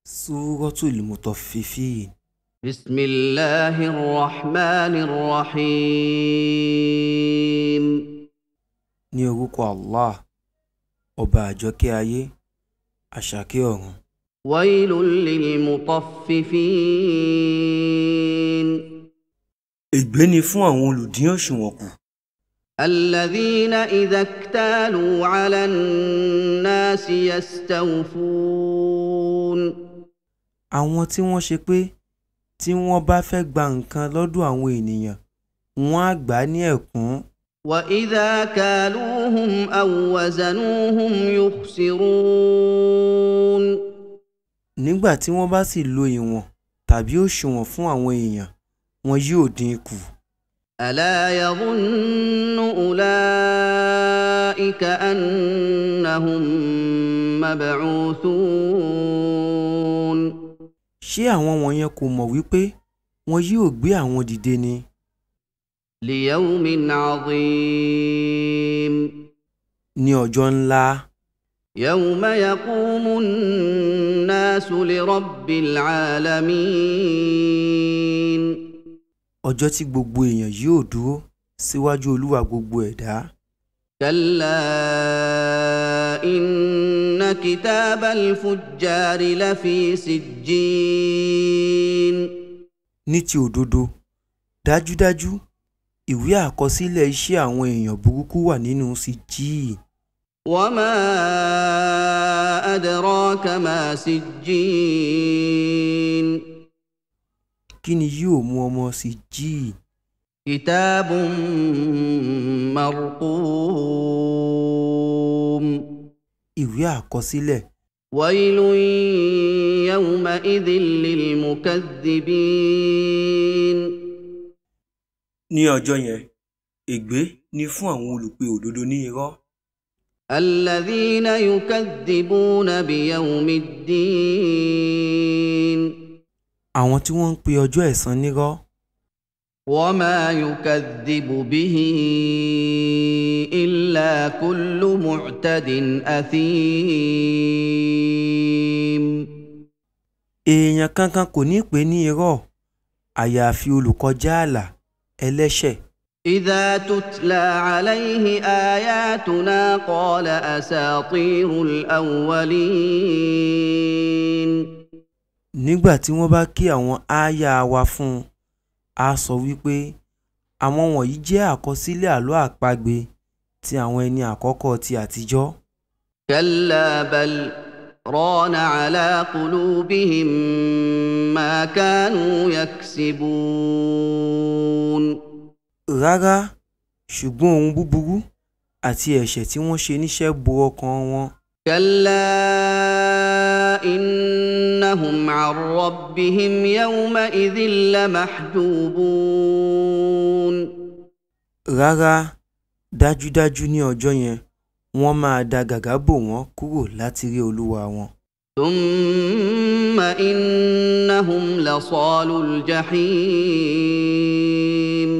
Suratul Mutaffifin. بسم الله الرحمن الرحيم. Ní orúkọ Allah, ọba àjọkẹ́ ayé, àṣàkẹ́ ọ̀run. ويل للمطففين. Ègbé ni fún àwọn olùdín òṣùwọ̀n kù. الذين إذا اكتالوا على الناس يستوفون. Àwọn tí wọ́n ṣe pé tí wọ́n bá fẹ́ gba nǹkan lọ́dọ̀ àwọn ènìyàn, wọ́n á gbà á ní ẹ̀kún. وإذا كالوهم أو وزنوهم يخسرون. Nígbà tí wọ́n bá sì lo ìwọ̀n tàbí òṣùwọ̀n fún àwọn èèyàn, wọn yóò dín in kù. ألا يظن أولئك أنهم مبعوثون. Ṣé àwọn wọ̀nyẹn kò mọ̀ wípé wọn yóò gbé àwọn dìde ni? ليوم عظيم. Ní ọjọ́ ńlá. يوم يقوم الناس لرب العالمين. Ọjọ́ tí gbogbo èèyàn yóò dúró síwájú Olúwa gbogbo ẹ̀dá. كلا إن كتاب الفجار لفي سجين. Ní ti òdodo, dájúdájú, ìwé àkọsílẹ̀ iṣẹ́ àwọn èèyàn burúkú wà nínú Sijjin. وما أدراك ما سجين. Kí ni yóò mú ọmọ Sijjin? كتاب مرقوم. Ìwé àkọsílẹ̀. ويل يومئذ للمكذبين. Ní ọjọ́ yẹn, ègbé ni fún àwọn olùpè òdodo ní irọ́. الذين يكذبون بيوم الدين. Àwọn tí wọ́n ń pe ọjọ́ ẹ̀san nírọ́. وما يكذب به إلا كل معتد أثيم. Èèyàn kankan kò ní pè ní irọ́, àyàfi olùkọjá ààlà ẹlẹ́ṣẹ̀. إذا تتلى عليه آياتنا قال أساطير الأولين. Nígbà tí wọ́n bá ké àwọn ááyà wa fún un, á sọ wípé àwọn wọ̀nyí jẹ́ àkọsílẹ̀ àlọ́ àpagbè ti àwọn ẹni àkọ́kọ́ ti àtijọ́. كلا بل ران على قلوبهم ما كانوا يكسبون. Rárá, ṣùgbọ́n ohun búburú àti ẹ̀ṣẹ̀ tí wọ́n ṣe níṣẹ́ bo ọkàn wọn. كلا إنهم عن ربهم يومئذ لمحجوبون. Rárá, dájúdájú ní ọjọ́ yẹn, wọ́n máa da gàgá bò wọ́n kúrò láti rí Olúwa wọn. ثم إنهم لصالو الجحيم.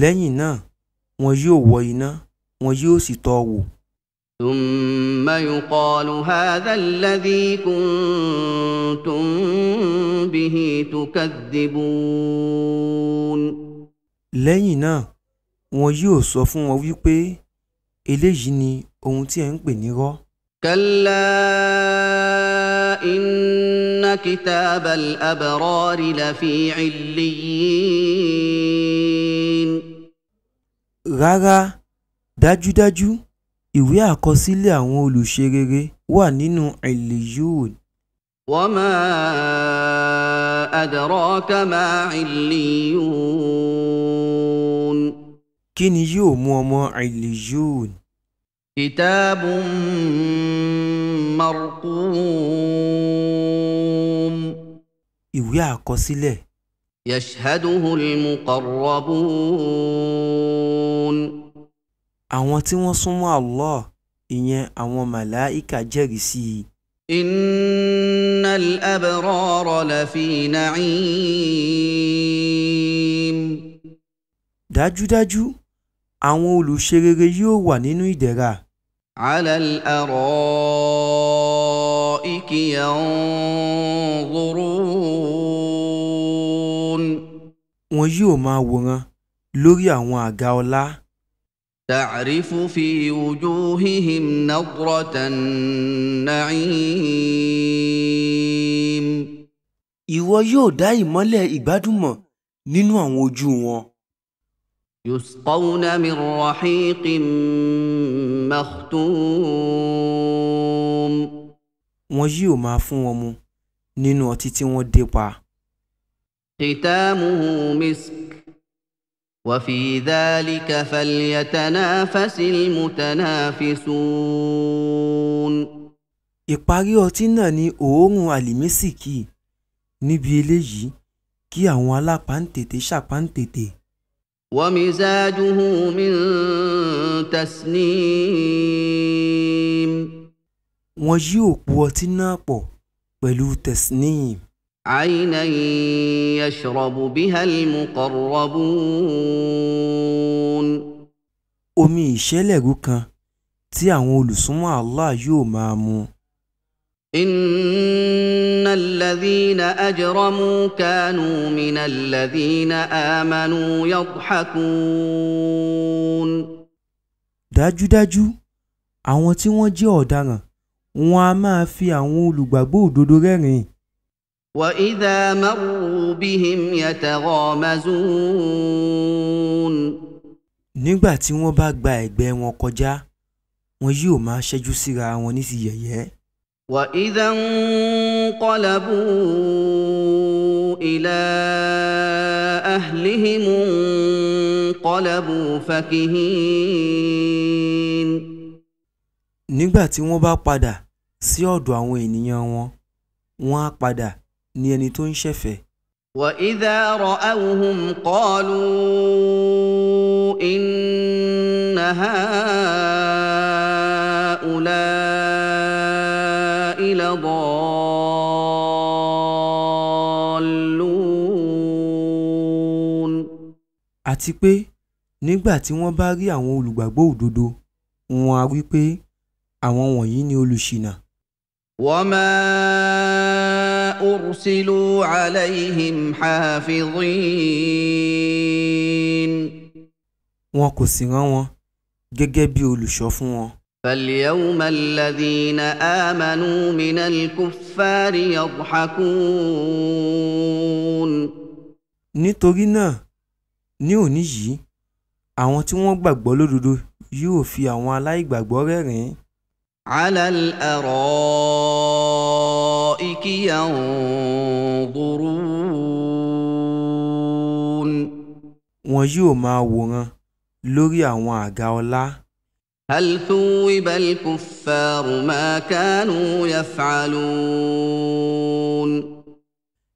Lẹ́yìn náà, wọn yóò wọ iná, wọn yóò sì tọ́ wò. ثم يقال هذا الذي كنتم به تكذبون. Lẹ́yìn náà, wọn yóò sọ fún wọn wípé eléyìí ni ohun tí ẹ̀ ń pè nírọ́. كلا إن كتاب الأبرار لفي عليين. Rárá, dájúdájú, ìwé àkọsílẹ̀ àwọn olùṣe rere wà nínú Illiyun. وما أدراك ما عليون. Kí ni yóò mú ọmọ Illiyun? كتاب مرقوم. Ìwé àkọsílẹ̀. يشهده المقربون. Àwọn tí wọ́n súnmọ́ Allah, ìyẹn àwọn màláìkà jẹ́rìí sí i. إن الأبرار لفي نعيم. Dájúdájú, àwọn olùṣe rere yóò wà nínú ìdẹ̀ra. على الأرائك ينظرون. Wọn yóò máa wòran lórí àwọn àga ọlá. تعرف في وجوههم نضرة النعيم. Ìwọ yóò dá ìmọ́lẹ̀ ìgbádùn mọ̀ nínú àwọn ojú wọn. يسقون من رحيق مختوم. Wọn yóò máa fún wọn mu nínú ọtí tí wọ́n dè pa. ختامه مسك وفي ذلك فليتنافس المتنافسون. Ìparí ọtí náà ni òórùn àlìmísìkì. Níbi eléyìí kí àwọn alápáǹtẹ̀tẹ̀ ṣàpáǹtẹ̀tẹ̀. ومزاجه من تسنيم. Wọn yóò po ọtí náà pọ̀ pẹ̀lú Tasnim. عينا يشرب بها المقربون. Omi ìṣẹ̀lẹ̀rú kan tí àwọn olùsúnmọ́ Allah yóò máa mu. إن الذين أجرموا كانوا من الذين آمنوا يضحكون. Dájúdájú, àwọn tí wọ́n jẹ́ ọ̀daràn wọn a máa fi àwọn olùgbàgbọ́ òdodo rẹ́rìn-ín. وإذا مروا بهم يتغامزون. Nígbà tí wọ́n bá gba ẹ̀gbẹ́ wọn kọjá, wọn yóò máa ṣẹ́jú síra wọn ní ti yẹ̀yẹ́. وإذا انقلبوا إلى أهلهم انقلبوا فكهين. Nígbà tí wọ́n bá padà sí ọ̀dọ̀ àwọn ènìyàn wọn, wọ́n á padà ní ẹni tó ń ṣẹ̀fẹ̀. وإذا رأوهم قالوا إن هؤلاء لضالون. Àti pé nígbà tí wọ́n bá rí àwọn olùgbàgbọ́ òdodo, wọn á wí pé àwọn wọ̀nyí ni olùṣìnà. وما أرسلوا عليهم حافظين. Wọn kò sì rán wọn gẹ́gẹ́ bí olùṣọ́ fún wọn. فاليوم الذين آمنوا من الكفار يضحكون. Nítorí náà, ní òní yìí, àwọn tí wọ́n gbàgbọ́ lódodo yóò fi àwọn aláìgbàgbọ́ rẹ́rìn-ín. على الأرائك ينظرون. Wọn yóò máa wòran lórí àwọn àga ọlá. هل ثوب الكفار ما كانوا يفعلون.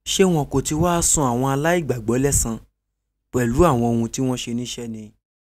Ṣé wọn kò ti wá san àwọn aláìgbàgbọ́ lẹ́san pẹ̀lú àwọn ohun tí wọ́n ṣe níṣẹ́ ni?